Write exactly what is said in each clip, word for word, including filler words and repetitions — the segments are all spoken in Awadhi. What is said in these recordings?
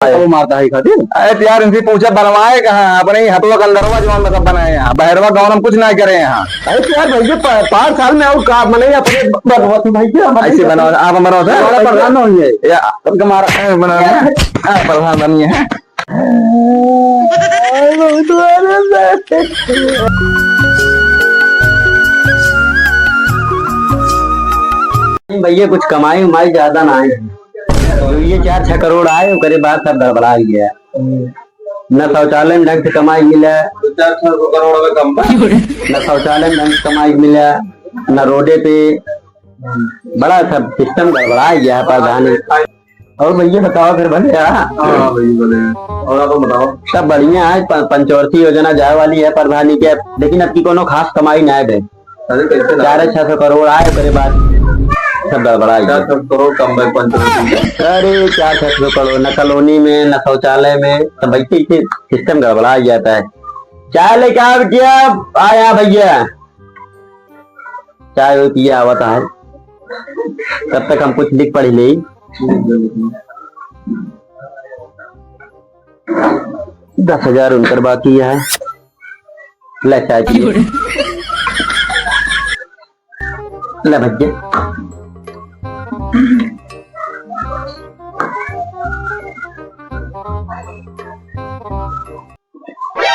वो मारता है खातिर। अरे तो यार, इनसे पूछा, बनवाए कहाँ? अपने ही हथवा के अंदरवा जवान में सब बनाए हैं। बहरवा गाँव में कुछ ना करे हैं। अरे तो यार भैया, प-, पाँच साल में और का, मने अपने ब-, ब-, ब-, भैया, हम ऐसे ऐसे बनाओ, आप हमारा होता है? हमारा प्रधान नहीं है। या, आपका हमारा, ए, बना, हाँ, प्रधान बनिए हैं। भैया, कुछ कमाई उमाई ज्यादा ना आए, तो ये चार छह करोड़ आए, ओकरे बाद सब गड़बड़ा गया। न शौचालय में ढंग से कमाई मिला, तो चार छह सौ करोड़ में कम बा। न शौचालय में ढंग से कमाई मिला, न रोडे पे, बड़ा सब सिस्टम गड़बड़ा गया है प्रधानी। और भैया बताओ फिर भले, हाँ? हाँ भैया, भले। और आप बताओ। सब बढ़िया है, प-, पंचवर्षीय योजना जाए वाली है प्रधानी के, लेकिन अब की कोनो खास कमाई ना आए बे। अरे, कैसे ना? चार छह सौ करोड़ आए, ओकरे बाद सब गड़बड़ा गया। चार छह सौ करोड़ कम बे पंचवर्षीय। अरे, चार छह सौ करोड़ न कॉलोनी में, न शौचालय में, सब ऐसे ऐसे सिस्टम गड़बड़ा जाता है। चाय लेके आओ बिटिया, आ यहाँ भैया। चाय वो पिए आवत है, तब तक हम कुछ लिख पढ़ ले। दस हजार उनकर बाकी है, ले चाय पिए। ले भैया,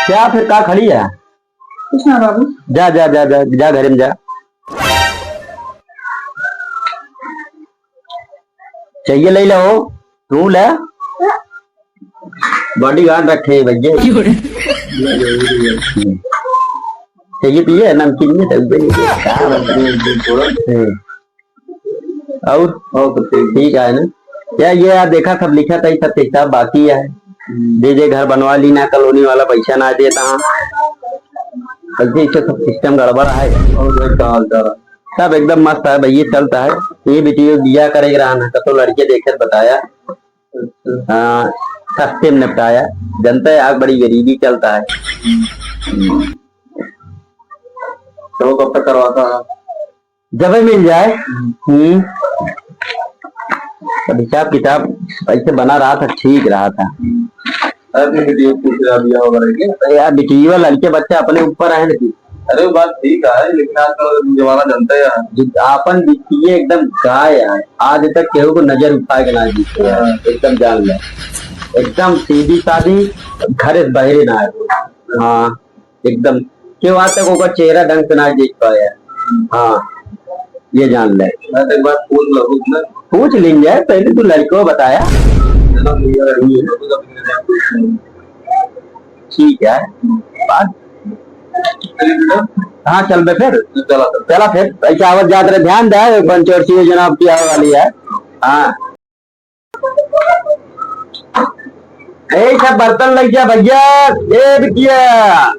क्या फिर का खड़ी है? कुछ ना बाबू। जा, जा, जा, जा, जा घरे में जा। चाहिए ले लो, तू ले। बॉडीगार्ड रखे हैं भैया। चाहिए पिए, नमकीन में तो का नमकीन, थोड़ा। हम्म। और? और तो ठीक। ठीक है ना? या ये यार देखा, सब लिखा था, ये सब हिसाब बाकी है। हम्म। जे जे घर बनवा ली ना, कॉलोनी वाला पैसा ना देता। ऐसे ऐसे सब सिस्टम गड़बड़ है। और भाई का हाल चाल है? सब एकदम मस्त है भैया, चलता है। ये वीडियो दिया करेगा रहा ना, तो लड़के देखे बताया। अच्छा। हाँ, सस्ते में निपटाया। जनता है, आग बड़ी गरीबी चलता है। हम्म। तो कब तक करवाता है? जब मिल जाए। हम्म। हम्म। अब हिसाब किताब ऐसे बना रहा था, ठीक रहा था। अरे, अपनी बिटिया पूछ रहा, बिया वगैरह के? अरे यार, बिटिया लड़के बच्चे अपने ऊपर है ना। अरे, वो बात ठीक है, लेकिन आजकल जमाना जानते हैं। जो आपन बिटिया एकदम गाय है, आज तक केहू को नजर उठा के ना जीते हैं, हाँ। एकदम जान ले, एकदम सीधी सादी, घर से बाहर ना आए। हाँ। एकदम। क्यों आज तक ओकर चेहरा ढंग से ना देख पाया। हाँ, ये जान ले। मैं तो एक बार पूछ लो, पूछ ले। पूछ लेंगे, पहले तू लड़को बताया। चलो, भैया, लड़की है, तो कभी मेरे साथ पूछ लेंगे। ठीक है, बात। चलिए बेटा। हाँ, चल बे फिर। चला, चला। चला फिर, ऐसे आवत जात रहे, ध्यान दे, पंचवर्षीय योजना आपकी आवे वाली है। हाँ। ए, सब बर्तन लग गया भैया, ए बिटिया।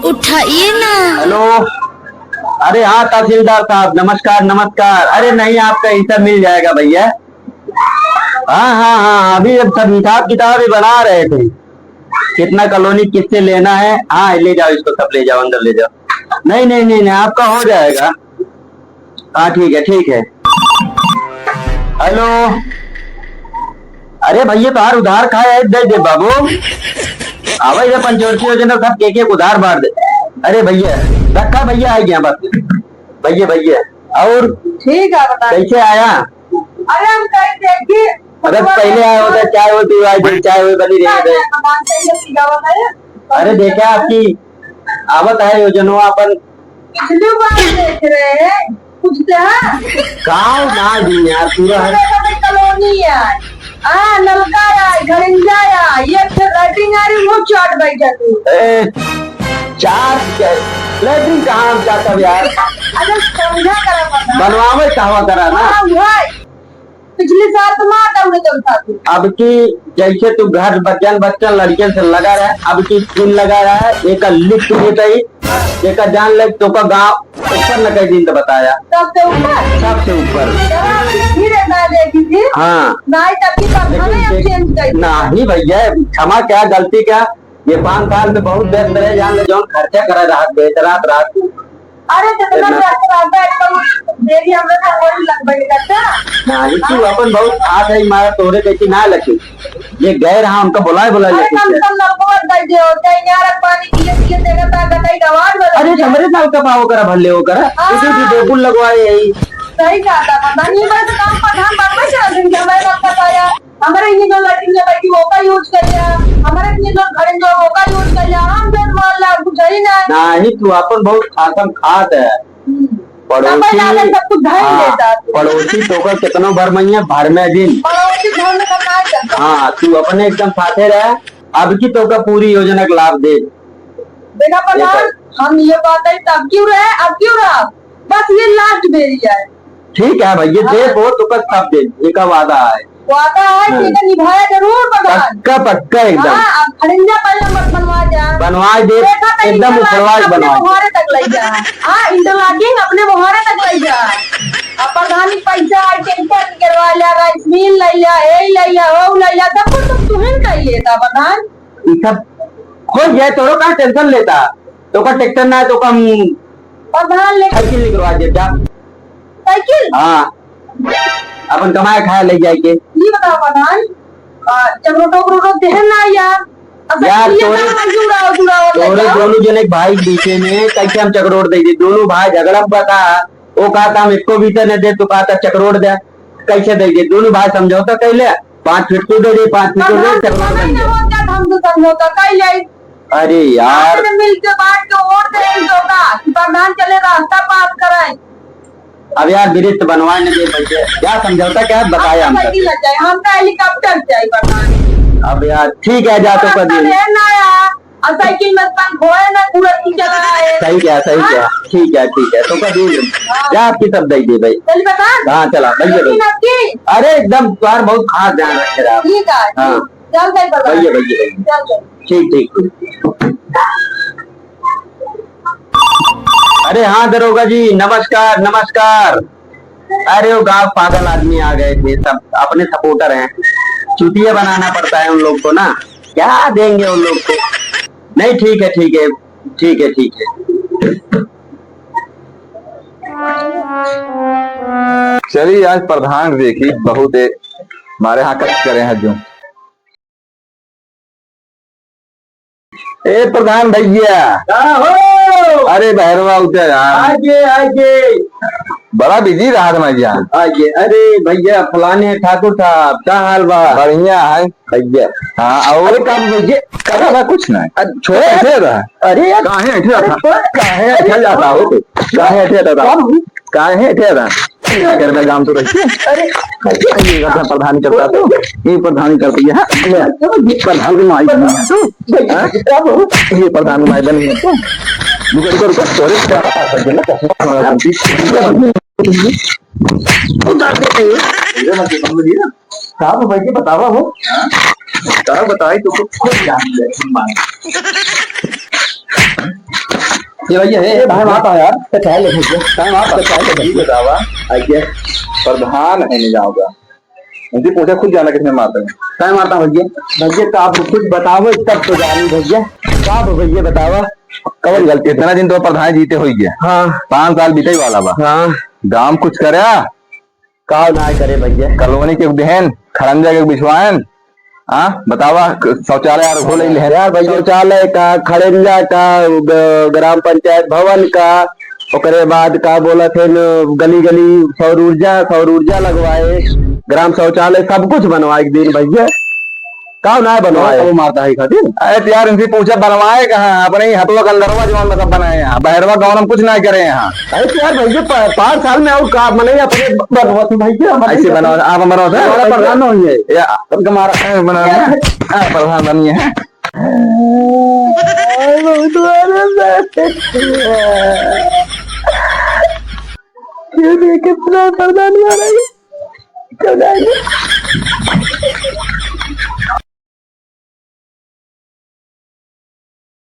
उठाइए ना। हेलो, अरे हाँ तहसीलदार साहब, नमस्कार, नमस्कार। अरे नहीं, आपका हिस्सा मिल जाएगा भैया। हाँ, हाँ, हाँ, अभी अब सब हिसाब किताब ही बना रहे थे, कितना कॉलोनी किससे लेना है। हाँ, ले जाओ इसको, सब ले जाओ, अंदर ले जाओ। नहीं, नहीं, नहीं, नहीं, आपका हो जाएगा। हाँ, ठीक है, ठीक है। हेलो, अरे भैया, तोहार उधार खाए है, दे दे बाबू। आवे ये पंचवर्षीय योजना सब के के उधार बांट दे। अरे भैया, रखा भैया, आ गया बस। भैया, भैया, और ठीक है, बता। कैसे आया? अरे हम कहीं देखी। अरे पहले आया होता, चाय वो पिवाई दे, चाय वो बनी रही है। भगवान से ये सीधा बताया। अरे देखा आपकी आवत है योजनवा अपन। पिछली बार देख रहे हैं, कुछ तो है। गाँव ना दी यार, पूरा है। पूरा का कॉलोनी है। हाँ, नलका है, घड़िंजा है, ये फिर लैट्रिन आ रही, वो चौट बैठा तू। ए, चार के-, लैट्रिन कहाँ हम जाता यार? अरे समझा करा पता। बनवावे कहवा करा ना। हाँ, वही। पिछले साल तो मार दौड़े जब था तू। अब की जैसे तू घर बच्चन, बच्चन लड़कियन से लगा रहा है, अब की स्कूल लगा रहा है, एक लिख के देता ही, एक जान ले तो का गाँव ऊपर न कह दिन तो बताया। सबसे ऊपर? सबसे ऊपर। जरा फिर ना देखी थी। हाँ। ना ही तब की तब लेकिन हमें अब देख, चेंज कर दिया। नहीं भैया, क्षमा क्या, गलती क्या, ये पाँच साल में बहुत व्यस्त रहे, जान ले जौन खर्चा करे रहा, बेच रात रात। अरे, जितना इतना पैसा आता है, एकदम देरी हमरे से वही लगबे करता। नाही, तू अपन बहुत खास है, मारा तोरे कैसी ना लगे। ये गैर, हाँ, उनका बुलाए, बुलाए अरे, लेके कम से कम नलकवा दे दे, चाहे यहाँ रख पानी पिए, पिए देगा, ता गटाई का आवाज बदल अरे, गया। समरे साल का पाव करा, भर ले वो करा। हाँ। उसे भी बेबुल लगवाए यही। सही कहा था, पता नहीं, बस काम प्रधान बनना चाहिए, जिनके हमारे काम का सारा। हमारे ये जो लैट्रिन में बैठी, वो का use कर लिया, हमारे ये जो खड़े जो, वो का use कर लिया, हम तो मान ला, कुछ है ही ना। नाही, तू अपन बहुत खासम खात है। हम्म। पड़ोसी, सब पहले सब कुछ धर हाँ, लेता तू। पड़ोसी तोका कितनो भर में है, भर में दिन। पड़ोसी घर में करना है क्या? हाँ, तू अपने एकदम साथे रह, अब की तोका पूरी योजना का लाभ दे। देखा प्रधान, देखा। हम ये बात है, तब क्यों रहे, अब क्यों रहा? बस ये last बेरी है। ठीक है भैया, हाँ। दे वो तो बस तब दे, एका वादा है। वादा है, हाँ। ठीक है, निभाया जरूर प्रधान। पक्का, पक्का एकदम। हाँ, अब खड़ंजा पहले मत बनवा जा। बनवा दे, देखा तो एकदम निकल उखड़वा आया, के अपने बनवा दे। मोहारे तक ले जा। हाँ, interlocking अपने मोहारे तक ले जा। अब प्रधान पैसा है, टेंकर निकलवा लिया, rice mill ले लिया, ए ले लिया, ओ ले लिया, सब कुछ तो तुहिन कर लेता प्रधान। ई सब हो जाए, तोरो का tension लेता? तोका ट्रैक्टर ना है, तोका हम प्रधान ले साइकिल निकलवा दे, जा। साइकिल? हाँ। अपन कमाए खाए ले जाए के। ये बताओ प्रधान, आ, चकरोटो, उकरोटो देहन ना यार। अब यार, साइकिल तोरे, ना जुड़ाओ, जुड़ाओ, तोरे जुड़ाओ। दोनों जने के भाई के बीचे में कैसे हम चकरोट दे दे? दोनों भाई झगड़ा में बता, वो कहता हम एको बीता न दे, तो कहता चकरोट दे। कैसे दे दे? दोनों भाई समझौता कर ले, पाँच फीट तू दे दे, पाँच फीट तू दे, प्रधान, चकरोट समझ दे। नहीं होता, हम तो समझौता कर ले। अरे यार। आपने मिल के बांट के वोट दे इन लोग का कि प्रधान चले रास्ता पास कराए। अब यार, ब्रिज तो बनवाए न दे भैया, क्या समझौता क्या है, बताए आपको हमको। साइकिल लग जाए, हमका हेलीकॉप्टर चाहिए प्रधान। अब यार, ठीक है, जा तो कर दे। ना आया, और साइकिल में पंख होए ना, पूरा की चला है। सही क्या, सही हाँ? क्या, ठीक है, ठीक है, तो कर दे। हाँ। जा, आपकी सब दे दे भाई। चलिए प्रधान। हाँ, चला, भैया, लेकिन भैया। आपकी अरे, एकदम, यार, बहुत खास ध्यान रखे रहा। ठीक है, हाँ। ठीक। चल भाई, बाबा। भैया, भैया, भैया। चल, चल। ठीक, ठीक, ठीक। अरे हाँ दरोगा जी, नमस्कार, नमस्कार। अरे वो गांव पागल आदमी आ गए थे, सब अपने supporter हैं। चूतिया बनाना पड़ता है उन लोग को ना, क्या देंगे उन लोग को? नहीं, ठीक है, ठीक है, ठीक है, ठीक है। चलिए आज प्रधान देखी बहुत ए, हमारे यहाँ कष्ट करे हैं जो। ए प्रधान भैया। का हो? अरे बहरवा उतर यार। आगे, आगे। बड़ा busy रहा था भैया। आगे, अरे भैया फलाने ठाकुर साहब, का हाल बा? बढ़िया है। भैया। हाँ, और? अरे का भैया? अरे बा कुछ नहीं। अरे छोड़। कैसे रहा? अरे यार। काहे ऐसे अरे रहा? छोड़। काहे ऐसे जाता हो? काहे ऐसे जाता? का भैया? काहे ऐसे जाता? क्या कर रहा गांव तो रही? अरे, ये करता प्रधानी करता तो, ये प्रधानी करती है, हाँ? ले, प्रधान की माई बनी है तू, हाँ? ये प्रधान की माई बनी है तू। रुको, रुको, रुको, अरे, क्या बात है, ना, उतार देते हैं। ये मत बोलो, ये ना। साहब, भाई, ये बतावा हो। हाँ? का बताई, तो खुद जान ले, मान। ये भैया, हे, हे, भाई, माफ आ यार। तो चाय ले भैया। चाय माफ, तो चाय ले भैया। बतावा, आइए, प्रधान है नहीं गाँव का। उनसे पूछा, खुद जाना किसने मारता है। चाय मारता भैया। भैया, तो आप कुछ बताओ, तब तो जानी भैया। का आप भैया बतावा, कौन गलती? इतना दिन तो प्रधान जीते हो गया। हाँ। पाँच साल बीते वाला बा। हाँ। गाँव कुछ करा? का ना करे भैया? कॉलोनी के देहन, खड़ंजा के बिछवाएन, हाँ, बतावा, क-, शौचालय आर खोले लेहन। यार भैया, शौचालय का, खड़ंजा का, ग-, ग्राम पंचायत भवन का, ओकरे बाद का बोला थे न, गली गली सौर ऊर्जा, सौर ऊर्जा लगवाए, ग्राम शौचालय, सब कुछ बनवाए एक दिन भैया। का ना बनवाए? वो मारता है खातिर। अरे तो यार, इनसे पूछा, बनवाए कहाँ? अपने ही हथवा के अंदरवा जवान में सब बनाए हैं। बहरवा गाँव में कुछ ना करे हैं। अरे तो यार भैया, प-, पाँच साल में और का, मने अपने ब-, बनवा तू भैया, हमारे ऐसे बनवा, आप हमारा होता है? हमारा प्रधान नहीं है। या, उनका मारा, ए, बना, हाँ, प्रधान बनिए हैं। क्यों नहीं, कितना प्रधान मारा है? क्यों नहीं?